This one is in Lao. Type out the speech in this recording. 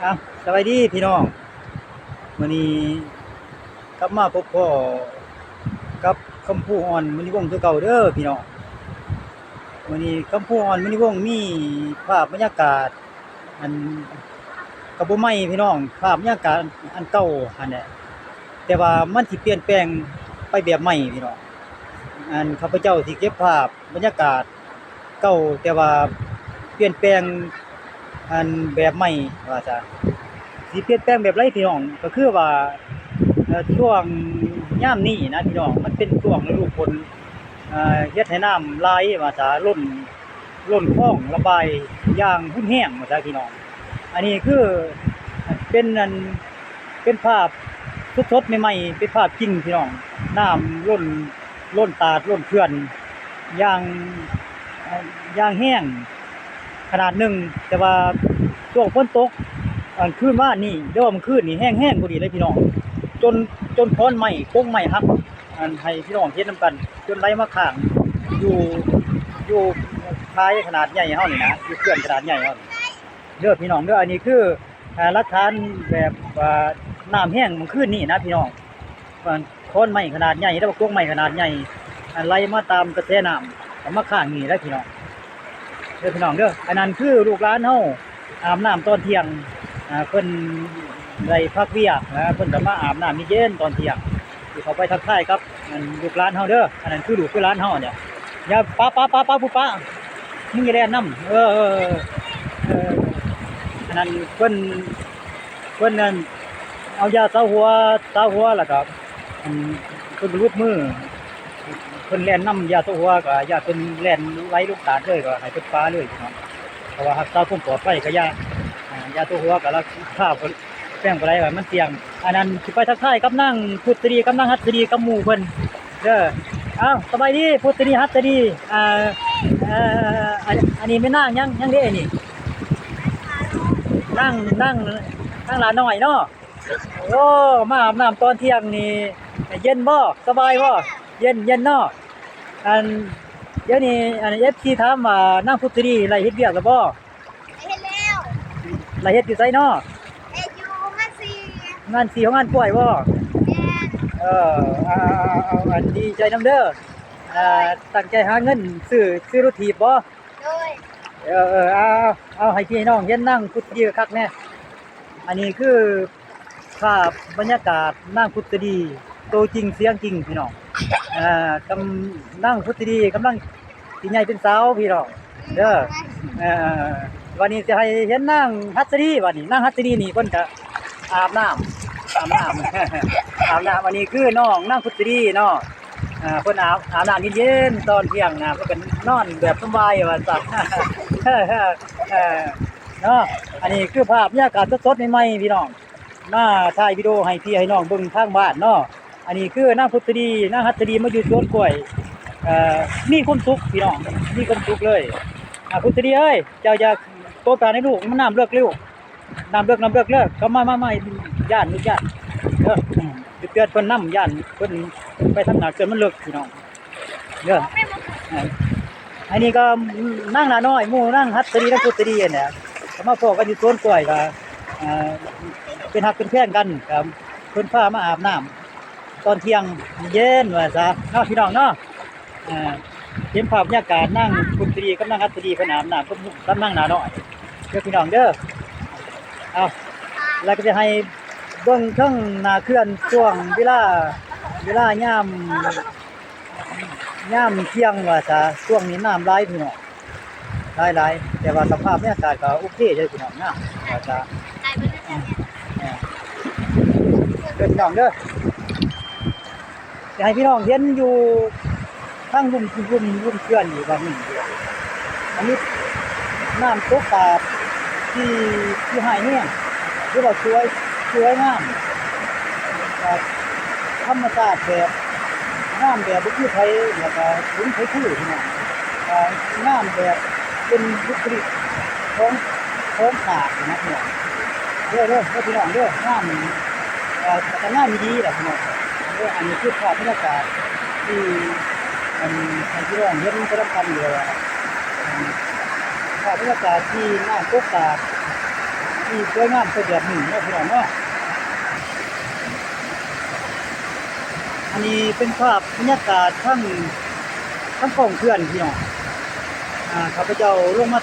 ອ່ະ ສະບາຍດີພີ່ນ້ອງ, ມື້ນີ້ກັບມາພົບພໍ້ກັບຄຳພູ ອອນ ມະນີວົງ ຄືເກົ່າເດີພີ່ນ້ອງ. ມື້ນີ້ຄຳພູ ອອນ ມະນີວົງ ມີພາບບັນຍາກາດ ອັນ ກໍບໍ່ໃໝ່ພີ່ນ້ອງ, ພາບບັນຍາກາດອັນເກົ່າຫັ້ນແຫຼະ ແຕ່ວ່າມັນຊິປ່ຽນແປງໄປແບບໃໝ່ພີ່ນ້ອງ. ອັນ ຂ້າພະເຈົ້າຊິເກັບພາບບັນຍາກາດເກົ່າ ແຕ່ວ່າປ່ຽນແປງ ອັນ ແບບໃໝ່ວ່າຊະ. ຊິປ່ຽນແປງແບບໃດພີ່ນ້ອງ? ກໍຄືວ່າ ເອີ ຊ່ວງຍາມນີ້ນະພີ່ນ້ອງ ມັນເປັນຊ່ວງລະດູຝົນ ເອີ ເຮັດໃຫ້ນ້ຳຫຼາຍວ່າຊະ, ລົ້ນ ລົ້ນຄອງລະບາຍຢ່າງຮຸນແຮງວ່າຊະພີ່ນ້ອງ. ອັນນີ້ຄືເປັນ ອັນ ເປັນພາບສົດໆໃໝ່ໆ ເປັນພາບຈິງພີ່ນ້ອງ, ນ້ຳລົ້ນ ລົ້ນຕາດລົ້ນເຂື່ອນຢ່າງ ຢ່າງແຮງຂະໜາດໜຶ່ງ, ແຕ່ວ່າຊ່ວງຝົນຕົກ ອັນ ຄືນວານນີ້ ຫຼືວ່າມື້ຄືນນີ້ແຮງໆກວ່ານີ້ເລີຍພີ່ນ້ອງ, ຈົນ ຈົນຂອນໄມ້ ກົກໄມ້ຫັກ ອັນ ໃຫ້ພີ່ນ້ອງເຫັນນຳກັນ ຈົນໄຫຼມາຄ້າງຢູ່ ຢູ່ຄາຍຂະໜາດໃຫຍ່ເຮົານີ້ນະ, ຢູ່ເຂື່ອນຂະໜາດໃຫຍ່ເຮົານີ້ເດີພີ່ນ້ອງເດີ. ອັນນີ້ຄື ອ່າ ຫຼັກຖານແບບວ່ານ້ຳແຮງມື້ຄືນນີ້ນະພີ່ນ້ອງ, ວ່າຂອນໄມ້ຂະໜາດໃຫຍ່ ຫຼືວ່າກົກໄມ້ຂະໜາດໃຫຍ່ ອັນໄຫຼມາຕາມກະແສນ້ຳ ກໍມາຄ້າງນີ້ແຫຼະພີ່ນ້ອງເດີ, ພີ່ນ້ອງເດີ. ອັນນັ້ນຄືລູກຫຼານເຮົາອາບນ້ຳຕອນທ່ຽງ, ອ່າ ເພິ່ນໄດ້ພັກວຽກນະ, ເພິ່ນກໍມາອາບນ້ຳເຢັນໆຕອນທ່ຽງ ທີ່ເຂົ້າໄປທັກທາຍກັບ ອັນ ລູກຫຼານເຮົາເດີ. ອັນນັ້ນຄືລູກຄືຫຼານເຮົານີ້, ຢ່າ ປະ ປະ ປະ ປະ ຜູ້ປະ ມຶງຢ່າແລ່ນນຳ. ເອີ ເອີ ເອີ ເອີ ອັນນັ້ນເພິ່ນ ເພິ່ນນັ້ນເອົາຢາຊາຫົວ ຊາຫົວ ແລ້ວກໍ ອັນ ເພິ່ນກໍຫຼຸດມື, ເພິ່ນແລ່ນນຳຢາຊາຫົວ ກໍຢ້ານເພິ່ນແລ່ນໄຫຼລົງຕາດເລີຍ ກໍໃຫ້ເພິ່ນປະເລີຍເນາະ, ເພາະວ່າຮັກສາຄວາມປອດໄພ ກໍຢາ ອ່າ ຢາຊາຫົວ ກໍລາຄາ ແພງປານໃດວ່າມັນສ່ຽງ. ອັນນັ້ນຊິໄປທັກທາຍກັບນາງພຸດສະດີ ກັບນາງຫັດສະດີ ກັບໝູ່ເພິ່ນເດີ. ເອົ້າ ສະບາຍດີ ພຸດສະດີ ຫັດສະດີ. ອ່າ ເອີ ອັນ ອັນນີ້ແມ່ນນາງຫຍັງ ຫຍັງເດນີ້? ນາງ ນາງ ນາງຫຼ້ານ້ອຍເນາະ. ໂອ້ ມາອາບນ້ຳຕອນທ່ຽງນີ້ ເຢັນບໍ່? ສະບາຍບໍ່? ເຢັນ ເຢັນເນາະ. ອັນ ດຽວນີ້ ອັນ ເອັຟຊີ ຖາມວ່າ ນາງພຸດສະດີໄດ້ເຮັດວຽກແລ້ວບໍ່? ເຮັດແລ້ວ. ລະເຮັດຢູ່ໃສເນາະ? ເຮັດຢູ່ໂຮງງານສີ. ໂຮງງານສີ ໂຮງງານກ້ວຍບໍ່? ແມ່ນ. ເອີ ເອົາ ເອົາ ເອົາ ອັນ ດີໃຈນຳເດີ. ເອີ ຕັ້ງໃຈຫາເງິນຊື້ ຊື້ລົດຖີບບໍ່? ໂດຍ. ເອີ ເອີ ເອົາ ເອົາ ໃຫ້ພີ່ໃຫ້ນ້ອງເຫັນນາງພຸດສະດີຄັກແດ່. ອັນນີ້ຄື ພາບບັນຍາກາດນາງພຸດສະດີ ໂຕຈິງສຽງຈິງພີ່ນ້ອງ. ເອີ ກຳ ນາງພຸດສະດີກຳລັງຊິໃຫຍ່ເປັນສາວພີ່ນ້ອງເດີ. ເອີ ບາດນີ້ຊິໃຫ້ເຫັນນາງຫັດສະດີ. ບາດນີ້ນາງຫັດສະດີນີ້ເພິ່ນກະອາບນ້ຳ ອາບນ້ຳ ອາບນ້ຳ. ອັນນີ້ຄືນ້ອງນາງພຸດສະດີເນາະ, ເພິ່ນອາບ ອາບນ້ຳເຢັນໆຕອນທ່ຽງນະ, ເພິ່ນກະນອນແບບສະບາຍວ່າຊັ້ນເນາະ. ອັນນີ້ຄືພາບບັນຍາກາດສົດໆໃໝ່ໆພີ່ນ້ອງ. ມາຖ່າຍວິດີໂອໃຫ້ພີ່ໃຫ້ນ້ອງເບິ່ງທາງບ້ານເນາະ. ອັນນີ້ຄືນາງພຸດສະດີ ນາງຫັດສະດີມາຢູ່ສວນກ້ວຍ ເອີ ມີຄວາມສຸກພີ່ນ້ອງ ມີຄວາມສຸກເລີຍ. ອ່າ ພຸດສະດີເອີຍ ເຈົ້າຢ່າຕົກນ້ຳໃນລູກ ມັນນ້ຳເລິກເລີຍລູກ ນ້ຳເລິກ ນ້ຳເລິກເລີຍ. ເຂົ້າມາ ມາ ມາ ຢ້ານລູກຢ້ານເດີ. ອືມ ໄປເຕືອນເພິ່ນນຳ ຢ້ານເພິ່ນໄປທາງໜ້າເຂື່ອນມັນເລິກພີ່ນ້ອງ. ເດີ ເອີ ອັນນີ້ກໍນາງຫຼ້ານ້ອຍ ໝູ່ນາງຫັດສະດີ ນາງພຸດສະດີຫັ້ນແຫຼະ ກໍມາພໍ້ກັນຢູ່ສວນກ້ວຍ ກໍ ເອີ ເປັນຮັກເປັນແພງກັນ ກໍເພິ່ນພາມາອາບນ້ຳຕອນທ່ຽງເຢັນວ່າຊະເນາະ ພີ່ນ້ອງເນາະ. ເອີ ເຫັນພາບບັນຍາກາດນາງພຸດສະດີກັບນາງຫັດສະດີເພິ່ນອາບນ້ຳກັບ ກັບນາງຫຼ້ານ້ອຍເດີ ພີ່ນ້ອງເດີ. ເອົາ ແລ້ວກໍຈະໃຫ້ເບິ່ງເທິງໜ້າເຂື່ອນ ຊ່ວງເວລາ ເວລາຍາມ ຍາມທ່ຽງວ່າຊະ, ຊ່ວງນີ້ນ້ຳຫຼາຍພີ່ນ້ອງ ຫຼາຍໆ ແຕ່ວ່າສະພາບບັນຍາກາດກໍໂອເຄເດີພີ່ນ້ອງນະ ວ່າຊະ. ເດີພີ່ນ້ອງເດີ ຈະໃຫ້ພີ່ນ້ອງເຫັນຢູ່ທາງລຸ່ມ ລຸ່ມ ລຸ່ມເຂື່ອນອີກວ່າໜຶ່ງ ອັນນີ້ນ້ຳຕົກຕາດທີ່ ທີ່ຮ້າຍແຮງ ຫຼືວ່າສວຍ ສວຍງາມ ເອີ ທຳມະຊາດແບບ ງາມແບບບໍ່ຄືໃຜ ແລ້ວກໍບໍ່ມີໃຜຄືພີ່ນ້ອງ ເອີ ງາມແບບເປັນບຸກຄະລິກຂອງ ຂອງຊາດນະພີ່ນ້ອງເດີ ເດີ ເດີພີ່ນ້ອງເດີ. ງາມ ເອີ ກໍງາມອີ່ຫຼີລະພີ່ນ້ອງເດີ. ອັນນີ້ຄືພາບບັນຍາກາດທີ່ ອັນ ໃຫ້ພີ່ນ້ອງເຫັນໄປນຳກັນຢູ່ວ່າ ພາບບັນຍາກາດທີ່ນ້ຳຕົກຕາດ ທີ່ສວຍງາມໄປແບບໜຶ່ງເນາະພີ່ນ້ອງເນາະ. ອັນນີ້ເປັນພາບບັນຍາກາດທັງ ທັງກອງເຂື່ອນພີ່ນ້ອງ. ອາ ຂ້າພະເຈົ້າລົງມາ